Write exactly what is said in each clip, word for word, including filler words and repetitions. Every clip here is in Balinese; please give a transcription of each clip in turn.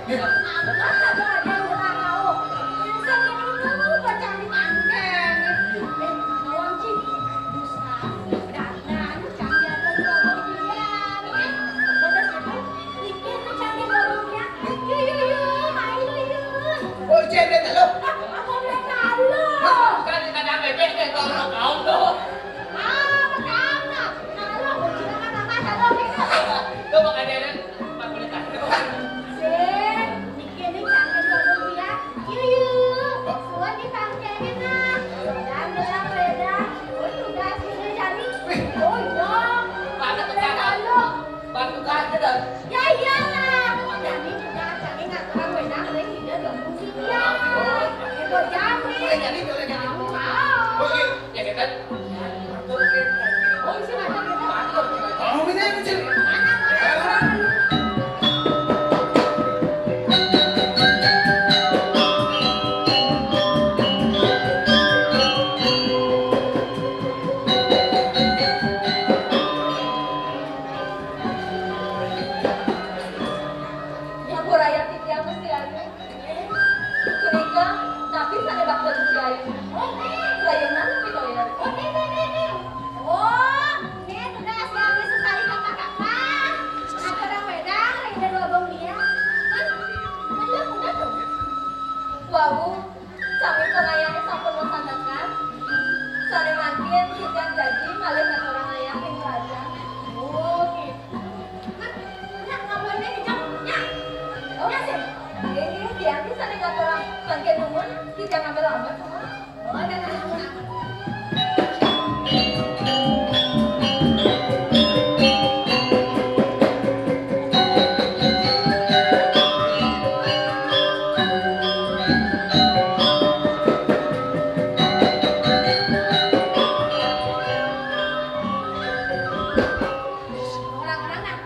Apa ada yang bertahu? Yang sakit itu bacang di pangkeng. Eh, bawang ciki. Dusta. Dandan, cang jago bawang dia. Pedas itu. Bikin cang jago bawang dia. Yuk, yuk, yuk. Ayo, yuk. Oh, cendek lo. Ah, apa mereka lo? Kan ada bebek deh kalau kau tuh. Ah, pertama. Kalau aku cina kan apa? Kalau beda. Tuh makanya ada empat puluh tahun. Sip, bikin nih cangkir dua puluh ya. Yuk, yuk. Suan di pangkengnya nah. Wedang, wedang, wedang. Oh, tugas ini jadi. Oh, iya. Mana tugas? Batu kaca dah. Ya iyalah. Jadi juga cari ngaturan wedang, wedang ide dua puluh ya. Itu jadi. Boleh jadi, boleh jadi. Mau, mau. Oh, iya. Ya, kita. Hampura titiang Gusti Ayu. Punika, napi sané bakta Gusti Ayu? Layunan napi toya? Oh, né, né, né, né. Oh, né tugas kami sekali kakak-kakak. Ada orang wedang, ada dua bong dia. Kan, kan udah, udah tuh. Wau, sami pangayahé sampun masandekan. Sané mangkin titiang jaji malih ngaturang ayah ring kerajaan. Oh, gitu. Nak, nak, ngabuané kejam, Nyak. Oh, Nyak, sih. Nggih, nggih, titiang ki sané ngaturang. Mangkin nuwun, titiang ngambil lamar, Mak. Oh, ada, ada, ada. Orang-orang, nah.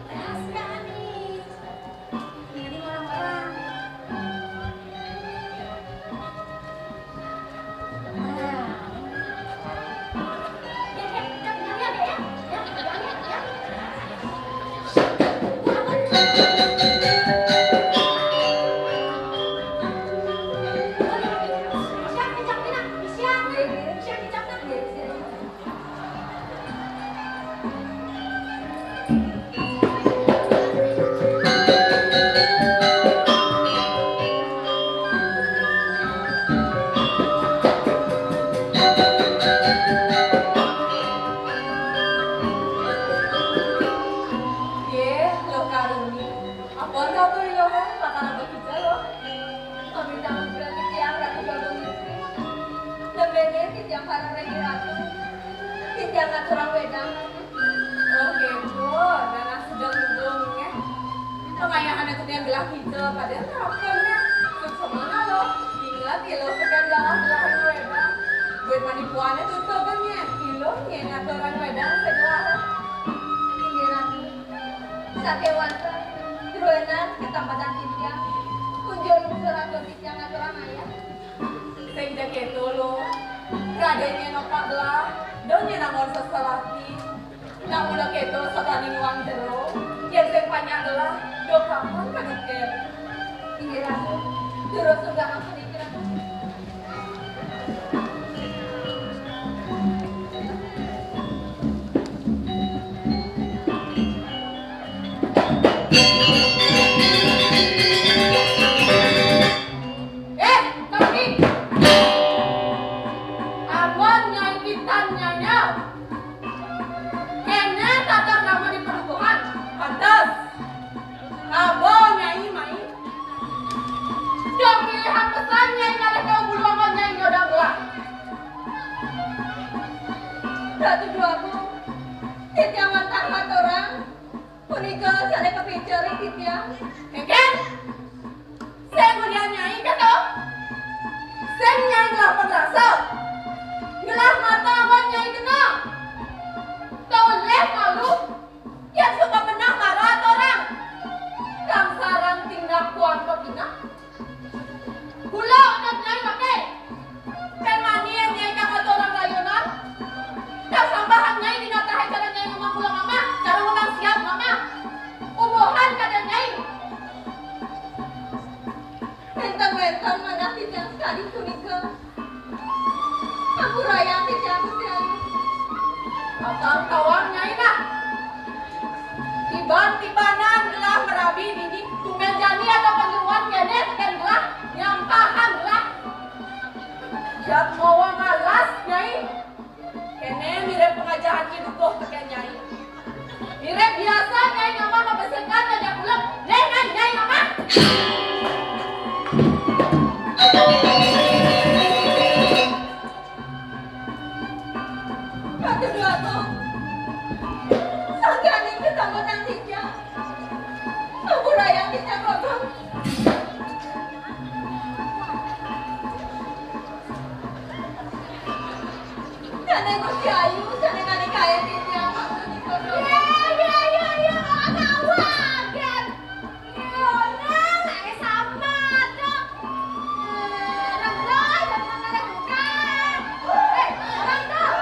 Rahasia nih. Ini orang-orang. Nggih, Luh Karuni. Ampun, Ratu Iloho, lakar apa kita, Luh? Pamit ampun titiang, Ratu Bagong Istri. Lembene titiang pareng ring Ratu. Titiang ngaturang wedang. Oh, gitu. Nah, nah, sedeng nggih. Pangayahan itu yang gelah kita, padahal apa nya? Suksma, Luh. Ingat, Iloh tekan galah, gelah wedang. Buat panipuannya tutup, nya. Iloh, nya, ngaturang wedang segelah. Inggih, Ratu. Sakéwanten, druénan ketampatan titiang. Kunjung lungsur atur titiang ngaturang ayah. Sing ja kéto, Luh. Radén nyén opak belah, da nyén anggon seselaki. Nak mula kéto sabani nuang jero, yén sing panjak belah, da kapan kadukén. Inggih, Ratu. Durus lenggah ampun, inggih, Ratu. Eh, Tony! Amun Nyai Kitan nyanyar, kéné tata krama di padukuhan. Pantes. Kabo Nyai mai. Dong pilihan pesan. Yang tadi punika. Ampurayang titiang Gusti Ayu. Abang tawang Nyai dah. Tiban-tibanan gelah marabi dini, tumel jani atau panyeruan kéné tekén gelah, nyampahang gelah. Jat mawa ngalas, Nyai. Kéné mirib pangajahan Ki Dukuh tekén Nyai. Mirib biasa Nyai ngamah mabesikan ngajak ulun. Léh kan Nyai ngamah. Ratu Duato, sangkaning tetanggonan titiang. Ampurayang titiang, Kakang. Dané Gusti Ayu, sané nganikain titiang maksud ipun. Yé, yé, yé, yé, ora tahu agén. Yé, ora, aé sama, aduh. Yé, ora, ora, jangan ada buka. Eh, orang tuh.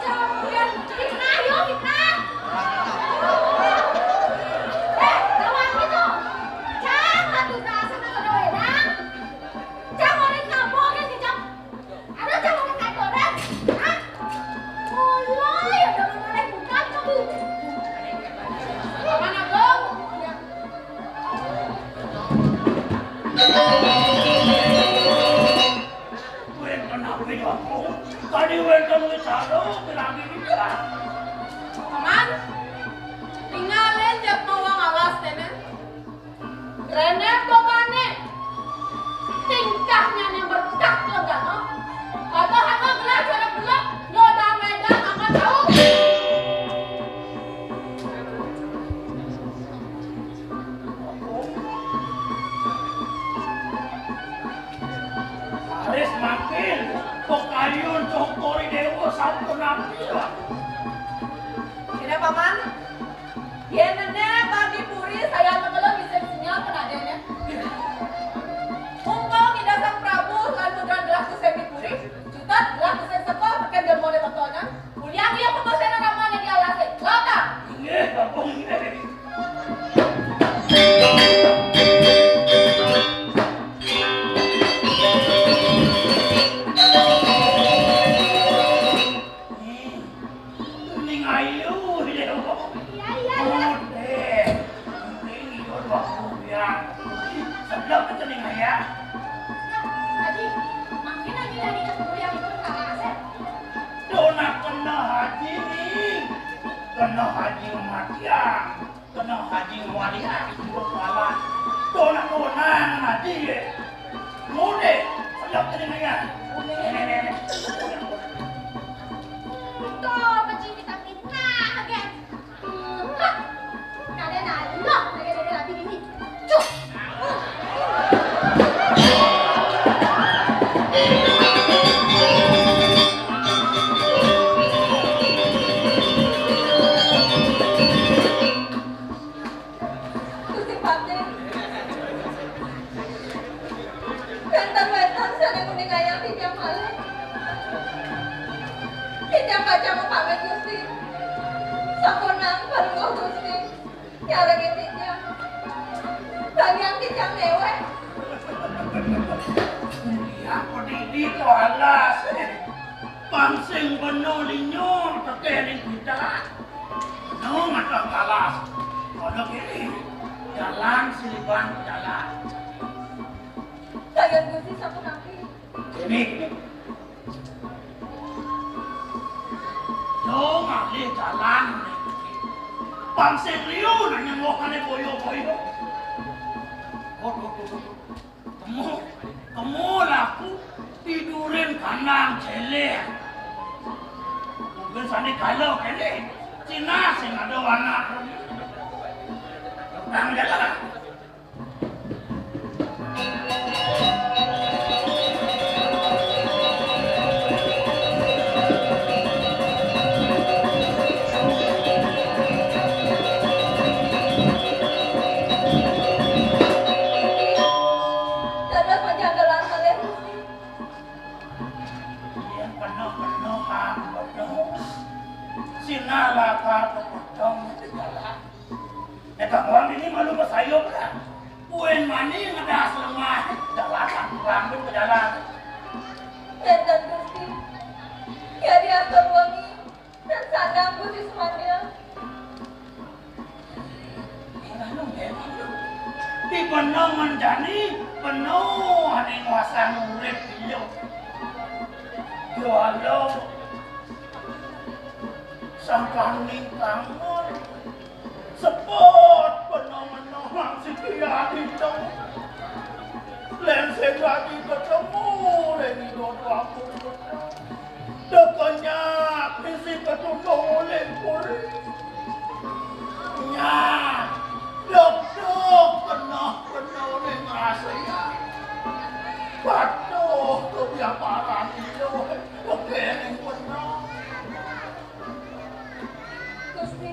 Jangan fitnah, yo, fitnah. Eh, lawan itu. Jangan tuh, tak sama, tak ada, ya. Cang, orang ngabok ya si Cang. Ada cang orang kantoran. Hah? Mulai ada mulai bukan kamu. Paman Agung. Wénten apa, Jangkung? Tadi wénten wisata, bilangin. Paman, tingalin jat mawa ngalas, ténen. Réné bobané. Tingkahnya yang berkah lega, no. Padahal mah gelah cara gelap, lo damai dah amat tahu. Haris makin, pekayun cokori dewa sampun ampil. Sini, Paman. Yén néné bagi puri, saya mekelon bisa sinyal kenadénnya. Mumpung Ida Sang Prabu lan putra gelah kusén di puri, cutet gelah kusén sekolah tekén demo di betonan. Uliang iya pemosena ramane di alasé. Lata. Inggih, Kakang, inggih. Ning Ayu, iya. Iya, iya, iya. Udah. Ning Ayu, dua puluh ya. Sedap itu Ning Ayu. Haji, makin lagi dari yang itu kalah, Sep. Dona kena haji nih. Kena haji matian. Kena haji walian, kepala. Dona kona haji ye. Mude, sedap telinga ya. Nenek, nenek. Tuh, pecing kita fitnah, gen. Hah. Kada nalo, lagi-lagi rapi ini. Cuh. Gusti Patih. Wénten-wénten sané nguningayang titiang malih. Titiang pacang mapamit, Gusti. Sampunang palungguh Gusti. Nyarengin titiang. Bagian titiang déwék. Iya, pedidi to alas. Pang sing beno linyur tekéning kita. Beno madah alas. Ana kene jalan siliban jalan. Kalian Gusti sapunapi? Kene, kene. Yo ngalih jalan. Pang sing liu nanya ngokane boyo-boyo. Waduh, waduh, waduh. Kemu, kemu laku tidurin kandang céléh. Mungkin sandi kala kene, Cina sing ada anak. Tang jalan. Dados pajagalan malih, Gusti. Yén penuh-penuh, ah, penuh. Sinalah ka pepotong di jalan. Éta wong Mani ngedas lemah, jalan, rambut ke jalan. Nénten, Gusti. Yadiastun wengi, tan sandang Gusti Sumanda. Anu, di benung jani, benung ané nguasang urip ijo. Juara sangkaning kangen. Sepet benung-benung sing diadi to. Lén sing dadi ketemu, lén ijo tuaku. Dekenyak misi ketundung uling kulit. Nya, deg-deg keneh-keneh ning ngrasayang. Patuh kebiaparan ijo, kekéné beneh. Gusti,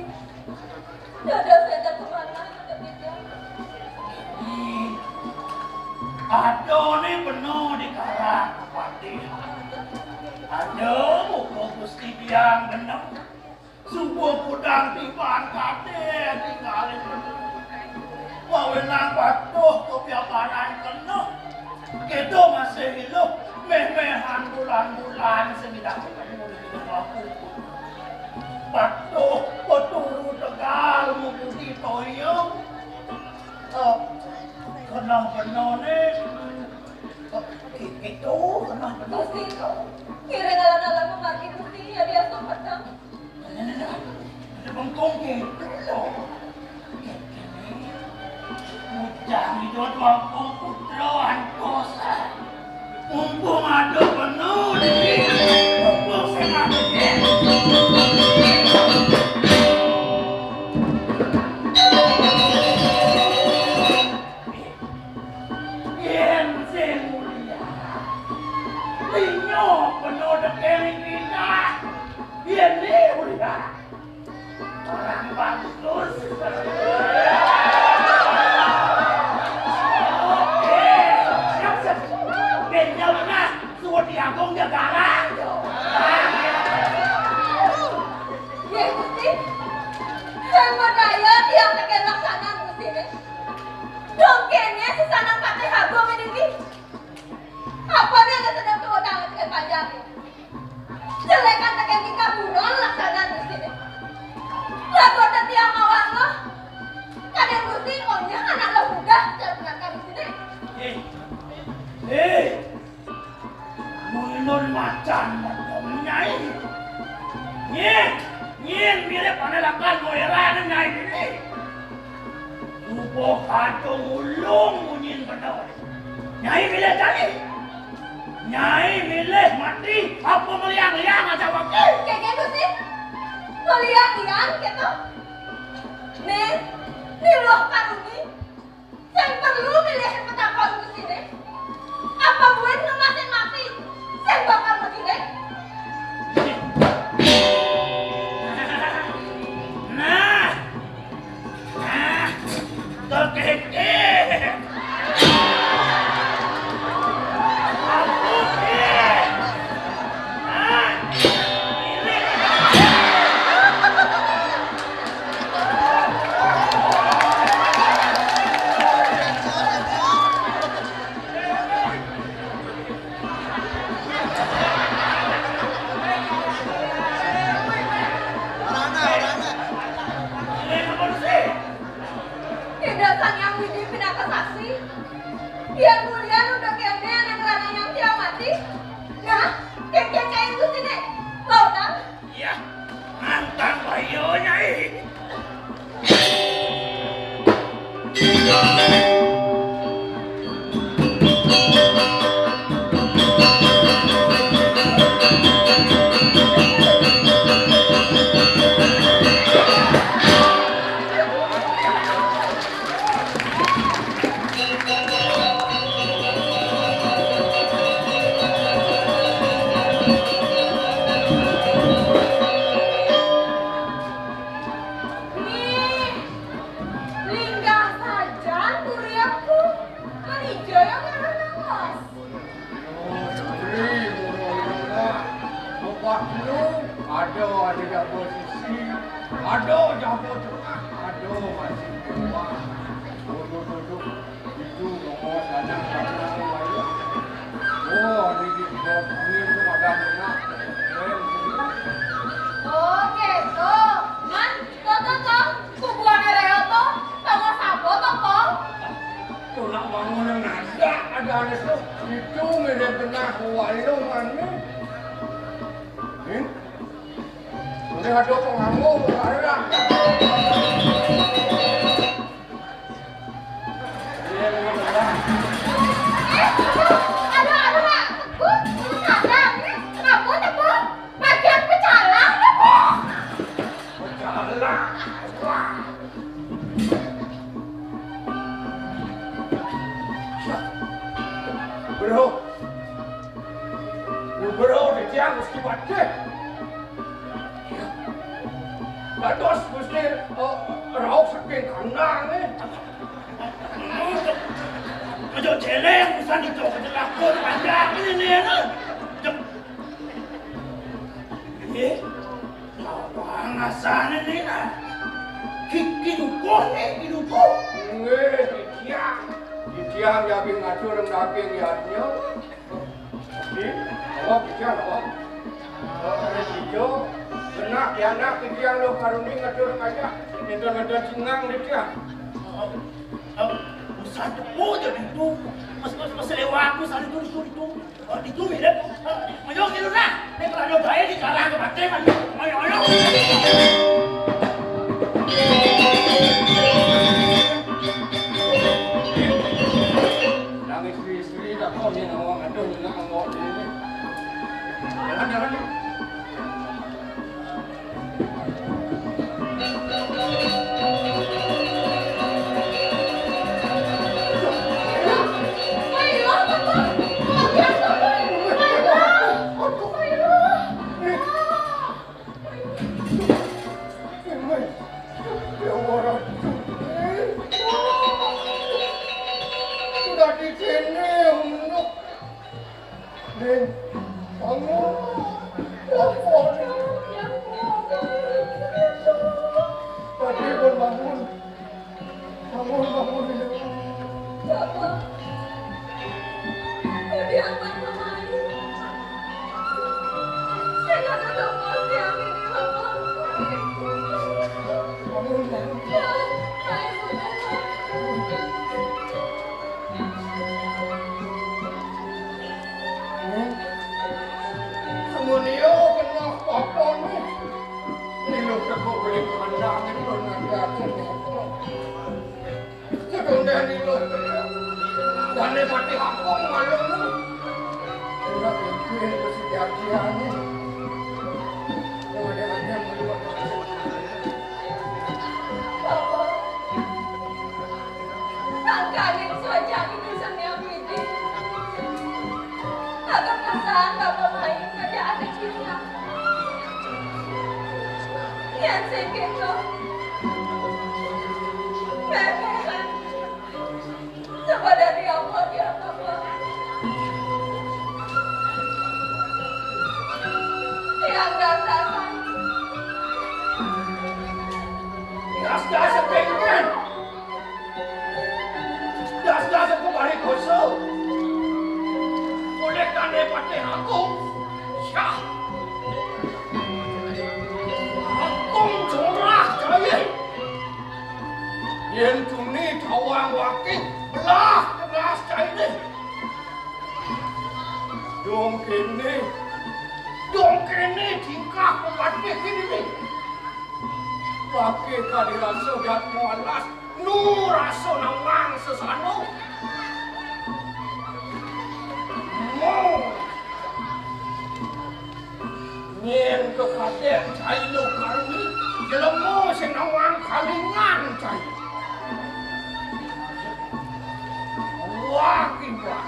dados énten kumaha, Gusti? Ih, adoné beneh di karang kapatihan. Aduh, muka Gusti Biang beneh. Subuh kudang tiban kadé tinggalin beneh. Mawinan patuh kebiaparan keneh. Kéto masih iluh, méh-méhan bulan-bulan sing idak ketemu di rumah. Patuh, peturu tegal, mubudi toya. Eh, keneh beneh né. Eh, itu keneh beneh. Gusti, ngiring alon-alon mamargi Gusti, yadiastun peteng. Bengkong gitu loh. Udah hidup aku putra antosan. Mumpung ada penuh di sini. Mumpung sing ada. Yén sing mulia. Linyo penuh dekéné kita. Yén ni mulia. Orang bagus. Oke. Siap, siap. Bén jauh nah. Suwun diagung dia garang. Nggih, Gusti. Sing madaya tiang tekén laksanan Gustiné. Dong kéné sesanan Patih Agung niki. Apa nih ada sedang tuh tangan tekén panjang? Jelekan tekén tingkah buron laksanan Gustiné. Lagu tetiang mawar loh. Kadén Gusti onyah anak lo muda cara pengantar Gustiné. Eh, eh, Mulun macan medem, Nyai. Nyai, nyai mirip ané lakar ngoyéran Nyai dini. Suba kadung ulung munyin bener. Nyai milih jani. Nyai milih mati apa meliang-liang aja wakil. Kéngkén Gusti. Meliang-liang kéto. Nih, nih loh karuni. Sing perlu milih petapa Gustiné. Apa buin ngemasin mati? Sing bakal mati deh. Nah, nah, terkekeh. Ampun, eh. Nah, ini. Ida Sang Hyang Widhi pinaka saksi. Yén mulian udah kéné anak ranayang tiang mati. Nah, kéngkén kain Gustiné. Lautang. Iya, nantang bayo, Nyai. Nih, linggah sajan, Buriapku. Kan ijo ya ngarah nangos. Ri, murah, murah. Mupah lu, ada, ada jaba sisi, ada jaba tengah, ada masih bawah. Duduk, duduk. Itu Oh, gitu. Man, to, to, to. Kubuané Réo to, tanggal sapa to, Pong? To nak wangun nang ada, ada ané to. Itu mirip genah waé lo, Man. Nih. Ini ada penganggur, ada. Iya, ini genah. Eh, aduh, aduh, aduh, Mak. Bu, sadar, ini kenapa tuh, Bu? Bagian pecalang, Bu. Pecalang. Wah. Bro. Lu bro, titiang Gusti Patih. Dados Gusti, eh, rauh saking kandang, eh. Aja céléng, pisan itu, aja lakon panjang ini, ini, ini. Eh, apa ngasané nih, nah? Ki-, kidukuh nih, kidukuh. Nggih, titiang. Titiang jagi ngatur daging yadnya. Nih, apa titiang, apa? Oh, ada hijau. Benak, ya, nak, titiang lo karuni ngatur aja. Ngedon-ngedon cingang, titiang. Oh, oh, usah tepuk jadi itu. Mas, mas, mas lewat, mas ada itu, itu, itu. Oh, itu mirip. Ayo, gitu, nah. Ini kalau ada bayi di karang ke batin, ayo, ayo, ayo. Nangis istri, tak tahu dia ngomong, aduh, nak ngomong ini. Jalan, jalan, yuk. Sudah di sini, Unduk. Ning, bangun. Bangun. Tadi pun bangun. Bangun, bangun, Ning. Bapak, tadi apa yang Bapak ini? Saya nggak tahu pasti yang ini, Bapak. Bangun, bangun. Ya, saya sudah. Ning, semuanya kena apa nih? Ini lo teko beli kandang itu nanti aku nih. Sebenarnya ini lo dan ini mati hapung malu nih. Enggak mungkin kesejatian nih. Yang ada hanya malu. Sangkaning saja ini senior ini. Agar perasaan Bapak main kerja anak kita. Yang sing gitu. Memehan. Coba dari Allah ya, Bapak. Yang dasar. Dasar sepengken. Das-das aku bari kosong. Oleh tane patih aku. Syah. Aku jorah cai. Yen tuni tawang waki belah keras cai ni. Dong kene. Dong kene tingkah pemati kene ni. Waki kadi rasa jat mualas. Nu rasa nawang sesano. Mo. Nyen kekaten cai lo karmi, jelema sing nawang kalingan cai. Wah, kibat.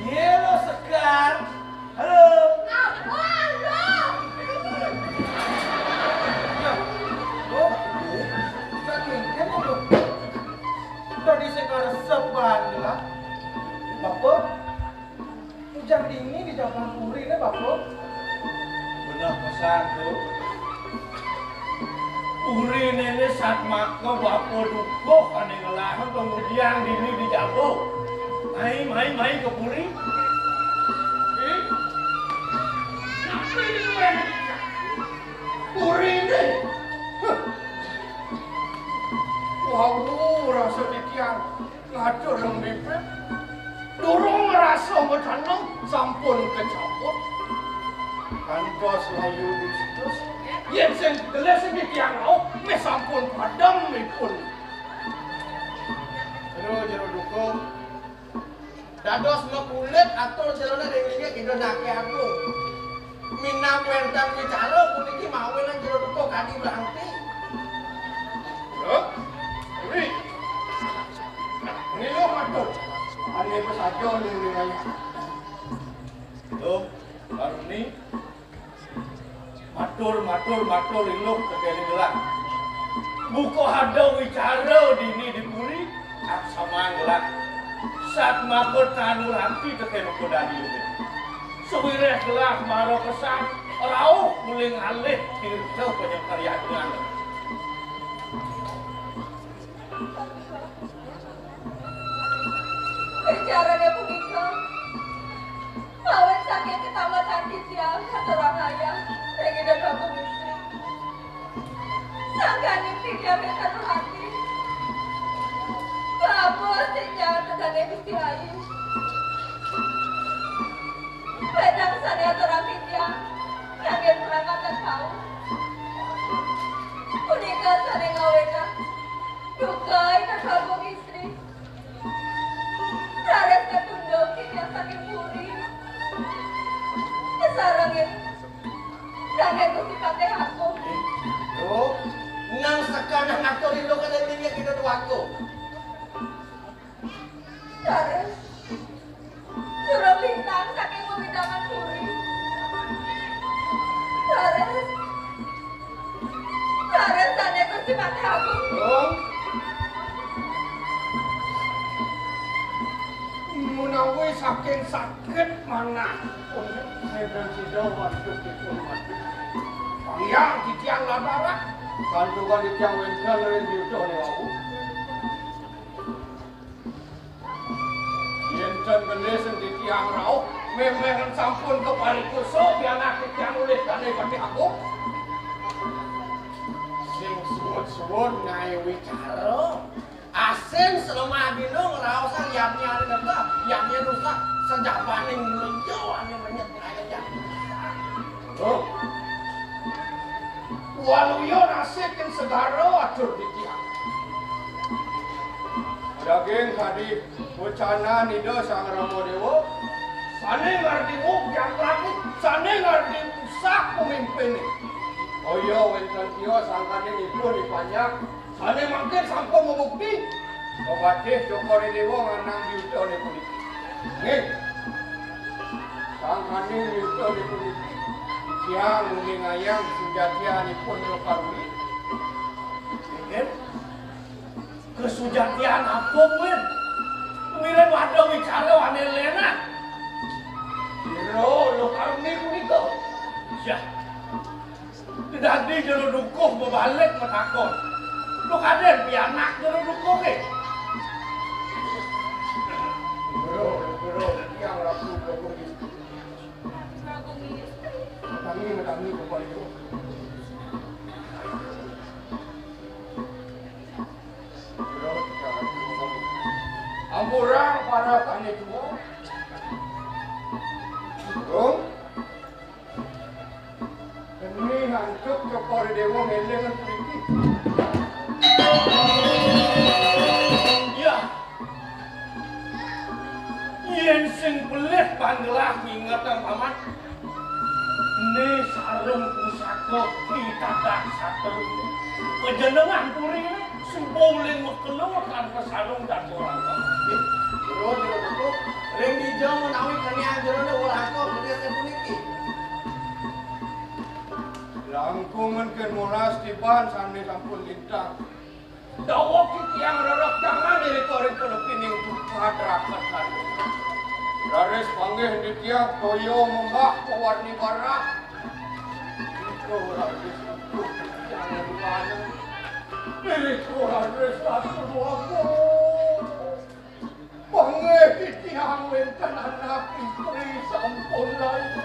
Iya lo Sekar. Halo. Apa lo? Ya. Oh, bukan mungkin lo. Tadi saya karesep bahan lah. Bapak, ujang dini di jalan puri nih, Bapak. Benar pesan tuh. Uri nene sat maka bapa dukuh ane ngelahang kemudian dini dijago. Mai, mai, mai ka puri. Ih. Napa ini, Wen? Puri ini. Huh. Wau, rasa titiang ngatur ring mimpi. Durung rasa madaneng sampun kacabut. Kantos layu distus. Yen sing gelis sing titiang rauh, meh sampun padem ipun. Jero, jero dukung. Dados makulit atur jerone ring linggih Ida Anake Agung. Minab wenten wicara puniki mawinan jero duka kadi blanti. Loh, Wi. Ngilu matur. Ane pesaja ning wayah. Loh, Baruni. Matur, matur, matur iluh tekén gelah. Buka ada wicara dini di puri, aksamang gelah. Sat maka tanuranti tekén uga dadi. Sawiréh gelah mara kesan, rauh uling alih tirta panyakaryaning. Wicarane punika, mawit saking ketamasan titiang katurang ayah ring Ida Prabu Istri. Sangkaning titiang wénten hati. Kabur titiang tedane Gusti Ayu. Wedang sane aturang titiang, kangge perangkatan kau. Punika sane ngawedang duka Ida Prabu Istri. Raris katunduk titiang saking puri. Sarengin Raden Gusti Patih Agung. Duh, nang sekanang atur rindu kene minyak kita tuaku. Raris. Jero lintang saking wewidangan puri. Raris. Raris sane Gusti Patih Agung. Menawi saking saged manah. Sinten sida wantun dipun mati. Pangiyang titiang ladarak. Santukan titiang wénten ring yuda niku. Yén ten gelis titiang rauh, mémé sampun keparikusa pianak titiang olih Dane Patih Agung. Sing suwud-suwud ngaé wicara. Asin selemah dina ngraosang yadnyane negah, yadnya rusak, sejabaning liya ane menyet ngaé yadnya. Loh. Waluya nasib ing segara atur titiang. Daging kadi wecanan Ida Sang Rama Dewa, sane ngardi uk jangkati, sane ngardi usah pemimpine. Kaya wenten tiya sangkaning ipun ipanjak, sane mangkin sampun mabukti. Pepatih Cokor Dewa nganang yudane puniki. Nggih. Sangkaning yudane puniki, tiang nguningayang sujatianipun Lokarwi. Nggih. Kesujatian apa, Win? Wiren wada wicara wane lenan. Ira Lokarwi punika. Yah. Dadi jero dukuh bebalik matakon. Duh kadén pianak jero dukuh ke. Bro, bro, yang ragu, ragu. Tangi, tangi, Bapak Ibu. Bro, jangan. Ampurang para tani tua. Bro. Demi hancur Cokor Dewa ngelingan puniki. Iya. Yen sing pelih panggelah ngingetang paman. Ne sarung pusaka pitadah satru. Panjenengan puri. Suba uling makelo tanpa sarung dan orang. Terus, terus, terus. Ring dija menawi kenian jerone ulaka bedes puniki. Langkungan ken molas tiban sami sampun lintang. Dawa ki tiang rerekcangan irika ring kelepining duka drakat. Raris panggih di tiang toya munggah pewarni barak. Iko raris utuh tiang ngeluanen. Iko raris atur wago. Nggih, titiang wénten anak istri sampun lair.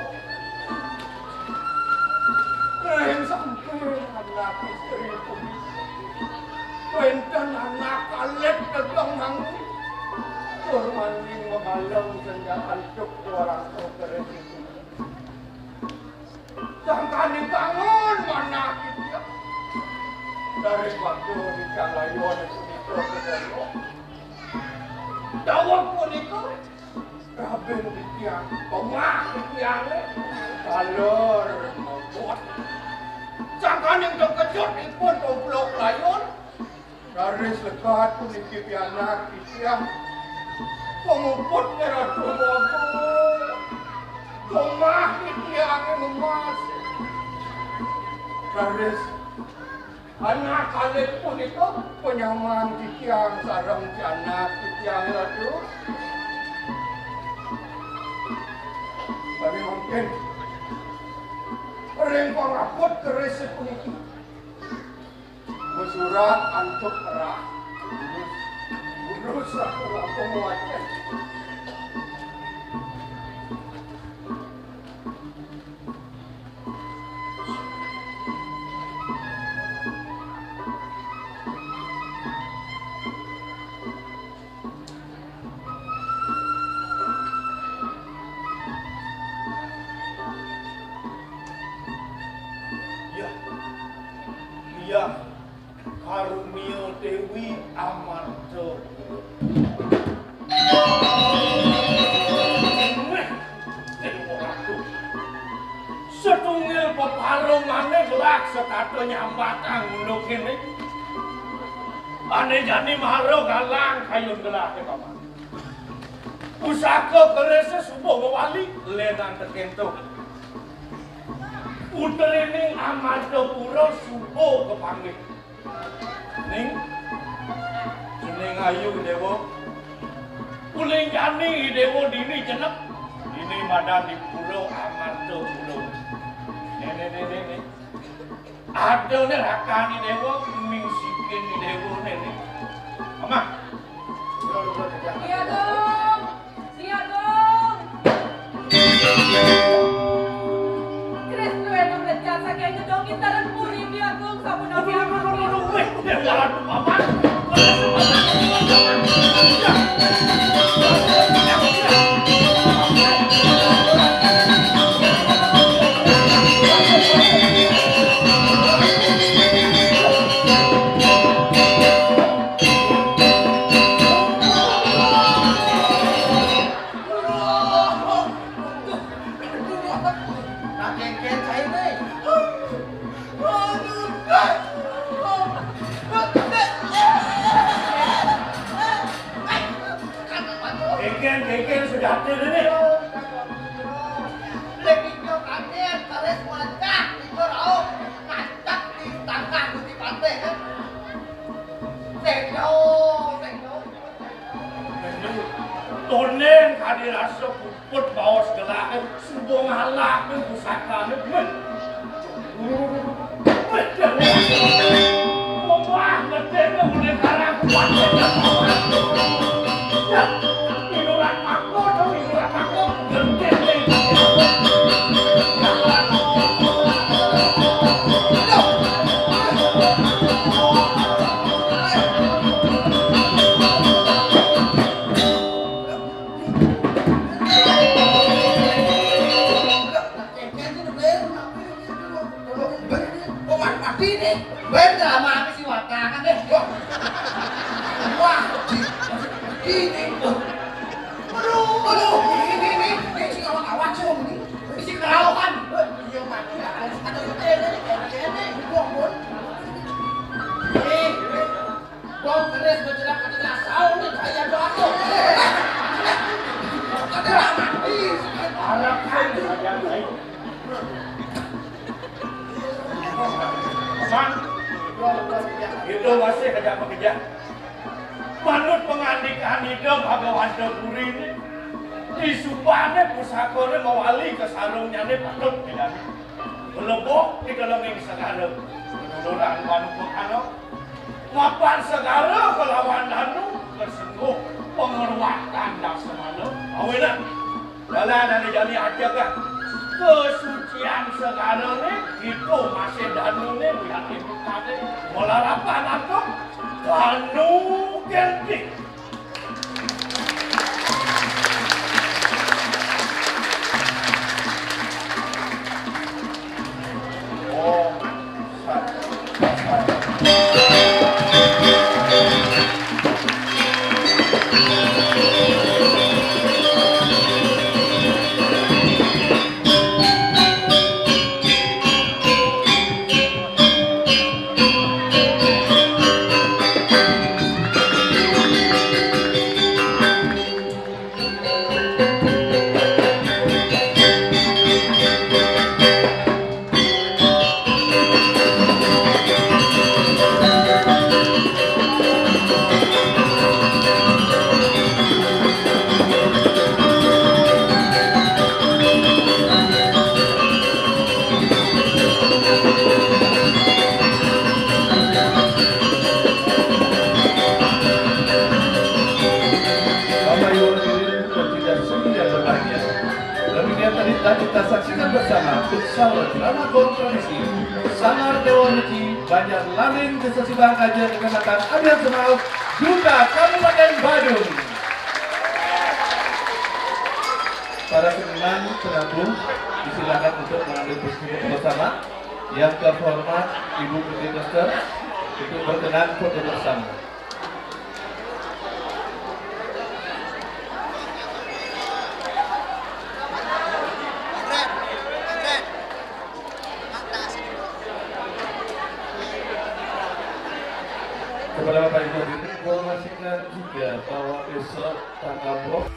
Ring samping anak istri punika, wénten anak alit gedeng mangkin. Tur maning mamalem senjata antuk warang keris. Sangkaning bangun manah titiang. Daripada titiang layon punika kedawa. Daweg punika, rabin titiang, pemah titiange, taler mobot. Sangkaning terkejut ipun tomplok layon, raris lekad puniki pianak titiang. Pamuputne Ratu Agung. Pemah titiange memas. Raris anak alit punika panyamang titiang sareng pianak titiang, Ratu. Sami mangkin ring pangabut keris puniki. Masurat antuk Rah. Kudus, kudus aku, aku muatkan. Iya. Iya. Karunia Dewi Amarta. Meh, Dewa Ratu. Setunggal peparungane gelah setata nyambatang unduk kene. Ane jani mara galang kayun gelahe, Paman. Pusaka kerese subuh mawali, lenan tekento. Putrining Amartapura subuh kapanggih. Ning, cening ayu, Dewa. Uling jani Dewa dini jenek. Dini madan di Pura Amartapura. Nene, nene, nene. Ada ne rakani Dewa, ming sikin ni Dewa, nene. Amah. Iya, Dong. Siagung. Kristus anu mlecat saking gedung Intaran Puri, Siagung, sapunapi agung. Kengken, kengken, sujati ini. Lek ijo kaget, terus melecah, ijo rauh, ngacak di tangkah, di pantai, kan? Sendo, sendo. Tonen kadi rasa puput baos gelahe, suba ngalahin pusakane. Meh. Meh. Wah, ngetene oleh karang kuat. Ya, inuran mako, inuran mako, ngetene. Aduh, aduh, ini, ini, ini, ini, sing awak-awak, Cung, ini. Isi kerauhan. Iya, mati lah. Ada yang kene, kene, kene. Wong, wong. Eh, wong keris berjerak-jerak saung nih, kayak batu. Ada mati. Arab kan, San, itu masih kerja pekerja. Manut pangandikan Ida Bhagawanta Puri ini, disubane pusakane mawali ka sarungnyane patut pidana. Mlebok di dalem ing segara. Lurah manuk mekana, mapan segara kelawan danu kesengguh. Pengeruakan dasmana. Awinan, dalam ane jani ajegan kesucian segara ne, kita masih danu ne, wiakti buta ne, malarapan agung, kanu genti. Bapak Ibu hadirin dan tidak seni yang berbahagia. Demikian tadi telah kita saksikan bersama futsal drama gong tradisi Sanggar Dewa Meci Banjar Lamin, Desa Sibang Aja, Kecamatan Abian Semal, Duta Kabupaten Badung. Para seniman penabuh disilakan untuk mengambil posisi bersama. Yang terhormat Ibu Putri Koster untuk berkenan foto bersama. Kepada Bapak Ibu hadirin, informasikan juga bahwa besok tanggal dua puluh